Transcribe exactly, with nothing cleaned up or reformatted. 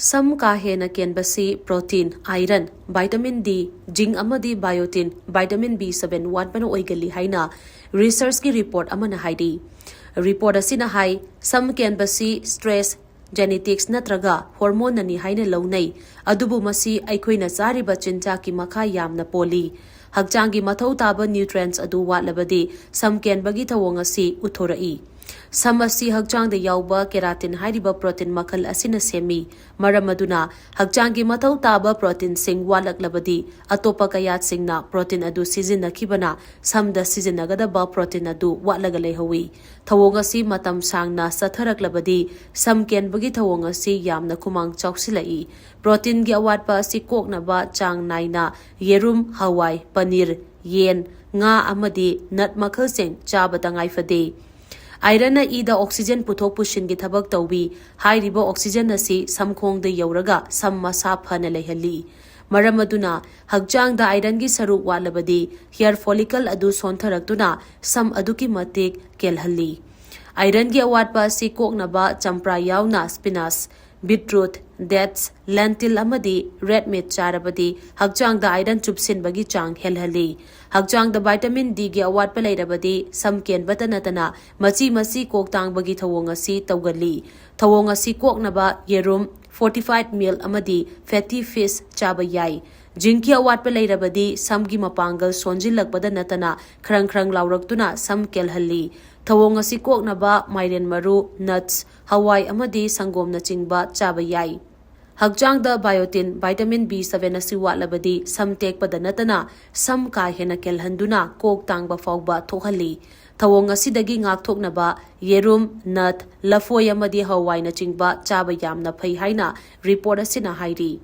ꯁꯝ ꯀꯥ ꯍꯦꯟꯅ ꯀꯦꯟꯕꯁꯤ protein, iron, vitamin D, zinc ꯑꯃꯗꯤ biotin, vitamin B seven ꯋꯥꯠꯄꯅ ꯑꯣꯏꯒꯜꯂꯤ ꯍꯥꯏꯅ researchꯀꯤ report ꯑꯃꯅ ꯍꯥꯏꯔꯤ꯫ Report ꯑꯁꯤꯅ ꯍꯥꯏ, ꯁꯝ ꯀꯦꯟꯕꯁꯤ stress, genetics ꯅꯠꯇ꯭ꯔꯒ hormoneꯅꯅꯤ ꯍꯥꯏꯅ ꯂꯧꯅꯩ, ꯑꯗꯨꯕꯨ ꯃꯁꯤ ꯑꯩꯈꯣꯏꯅ ꯆꯥꯔꯤꯕ ꯆꯤꯟꯖꯥꯛꯀꯤ ꯃꯈꯥ ꯌꯥꯝꯅ ꯄꯣꯜꯂꯤ꯫ ꯍꯛꯆꯥꯡꯒꯤ ꯃꯊꯧ ꯇꯥꯕ nutrients ꯑꯗꯨ ꯋꯥꯠꯂꯕꯗꯤ ꯁꯝ ꯀꯦꯟꯕꯒꯤ ꯊꯧꯑꯣꯡ ꯑꯁꯤ ꯎꯠꯊꯣꯔꯛꯏ꯫ ꯁꯝ ꯑꯁꯤ ꯍꯛꯆꯥꯡꯗ ꯌꯥꯎꯕ keratin ꯍꯥꯏꯔꯤꯕ protein ꯃꯈꯜ ꯑꯁꯤꯅ ꯁꯦꯝꯃꯤ꯫ ꯃꯔꯝ ꯑꯗꯨꯅ, ꯍꯛꯆꯥꯡꯒꯤ ꯃꯊꯧ ꯇꯥꯕ proteinꯁꯤꯡ ꯋꯥꯠꯂꯛꯂꯕꯗꯤ, ꯑꯇꯣꯞꯄ ꯀꯌꯥꯠꯁꯤꯡꯅ protein ꯑꯗꯨ ꯁꯤꯖꯤꯟꯅꯈꯤꯕꯅ ꯁꯝꯗ ꯁꯤꯖꯤꯟꯅꯒꯗꯕ protein ꯑꯗꯨ ꯋꯥꯠꯂꯒ ꯂꯩꯍꯧꯏ꯫ ꯊꯧꯑꯣꯡ ꯑꯁꯤ ꯃꯇꯝ ꯁꯥꯡꯅ ꯆꯠꯊꯔꯛꯂꯕꯗꯤ, ꯁꯝ ꯀꯦꯟꯕꯒꯤ ꯊꯧꯑꯣꯡ ꯑꯁꯤ ꯌꯥꯝꯅ ꯈꯨꯃꯥꯡ ꯆꯥꯎꯁꯤꯜꯂꯛꯏ꯫ Proteinꯒꯤ ꯑꯋꯥꯠꯄ ꯑꯁꯤ ꯀꯣꯛꯅꯕ ꯆꯥꯡ ꯅꯥꯏꯅ ꯌꯦꯔꯨꯝ, ꯍꯋꯥꯏ, ꯄꯅꯤꯔ, ꯌꯦꯟ, ꯉꯥ ꯑꯃꯗꯤ nut ꯃꯈꯜꯁꯤꯡ ꯆꯥꯕ ꯇꯉꯥꯏ ꯐꯗꯦ꯫ Ironꯅ ꯏꯗ oxygen ꯄꯨꯊꯣꯛ ꯄꯨꯁꯤꯟꯒꯤ ꯊꯕꯛ ꯇꯧꯏ꯫ ꯍꯥꯏꯔꯤꯕ oxygen ꯑꯁꯤ ꯁꯝꯈꯣꯡꯗ ꯌꯧꯔꯒ ꯁꯝ ꯃꯁꯥ ꯐꯅ ꯂꯩꯍꯜꯂꯤ꯫ ꯃꯔꯝ ꯑꯗꯨꯅ, ꯍꯛꯆꯥꯡꯗ ironꯒꯤ ꯁꯔꯨꯛ ꯋꯥꯠꯂꯕꯗꯤ, hair follicle ꯑꯗꯨ ꯁꯣꯟꯊꯔꯛꯇꯨꯅ ꯁꯝ ꯑꯗꯨꯛꯀꯤ ꯃꯇꯤꯛ ꯀꯦꯜꯍꯜꯂꯤ꯫ Ironꯒꯤ ꯑꯋꯥꯠꯄ ꯑꯁꯤ ꯀꯣꯛꯅꯕ ꯆꯝꯄ꯭ꯔꯥ ꯌꯥꯎꯅ spinach, beetroot, dates, lentil ꯑꯃꯗꯤ red meat ꯆꯥꯔꯕꯗꯤ ꯍꯛꯆꯥꯡꯗ iron ꯆꯨꯞꯁꯤꯟꯕꯒꯤ ꯆꯥꯡ ꯍꯦꯜꯍꯜꯂꯤ꯫ ꯍꯛꯆꯥꯡꯗ vitamin Dꯒꯤ ꯑꯋꯥꯠꯄ ꯂꯩꯔꯕꯗꯤ ꯁꯝ ꯀꯦꯟꯕꯇ ꯅꯠꯇꯅ ꯃꯆꯤ ꯃꯆꯤ ꯀꯣꯛ ꯇꯥꯡꯕꯒꯤ ꯊꯧꯑꯣꯡ ꯑꯁꯤ ꯇꯧꯒꯜꯂꯤ꯫ ꯊꯧꯑꯣꯡ ꯑꯁꯤ ꯀꯣꯛꯅꯕ ꯌꯦꯔꯨꯝ, fortified meal ꯑꯃꯗꯤ fatty fish ꯆꯥꯕ ꯌꯥꯏ꯫ Zincꯀꯤ ꯑꯋꯥꯠꯄ ꯂꯩꯔꯕꯗꯤ ꯁꯝꯒꯤ ꯃꯄꯥꯡꯒꯜ ꯁꯣꯟꯖꯤꯜꯂꯛꯄꯗ ꯅꯠꯇꯅ ꯈ꯭ꯔꯪ ꯈ꯭ꯔꯪ ꯂꯥꯎꯔꯛꯇꯨꯅ ꯁꯝ ꯀꯦꯜꯍꯜꯂꯤ꯫ ꯊꯧꯑꯣꯡ ꯑꯁꯤ ꯀꯣꯛꯅꯕ ꯃꯥꯏꯔꯦꯟ ꯃꯔꯨ, nuts, ꯍꯋꯥꯏ ꯑꯃꯗꯤ ꯁꯪꯒꯣꯝꯅꯆꯤꯡꯕ ꯆꯥꯕ ꯌꯥꯏ꯫ ꯍꯛꯆꯥꯡꯗ biotin, vitamin B seven ꯑꯁꯤ ꯋꯥꯠꯂꯕꯗꯤ ꯁꯝ ꯇꯦꯛꯄꯗ ꯅꯠꯇꯅ ꯁꯝ ꯀꯥ ꯍꯦꯟꯅ ꯀꯦꯜꯍꯟꯗꯨꯅ ꯀꯣꯛ ꯇꯥꯡꯕ ꯐꯥꯎꯕ ꯊꯣꯛꯍꯜꯂꯤ꯫ ꯊꯧꯑꯣꯡ ꯑꯁꯤꯗꯒꯤ ꯉꯥꯛꯊꯣꯛꯅꯕ ꯌꯦꯔꯨꯝ, nut, ꯂꯐꯣꯏ ꯑꯃꯗꯤ ꯍꯋꯥꯏꯅꯆꯤꯡꯕ ꯆꯥꯕ ꯌꯥꯝꯅ ꯐꯩ ꯍꯥꯏꯅ report ꯑꯁꯤꯅ ꯍꯥꯏꯔꯤ꯫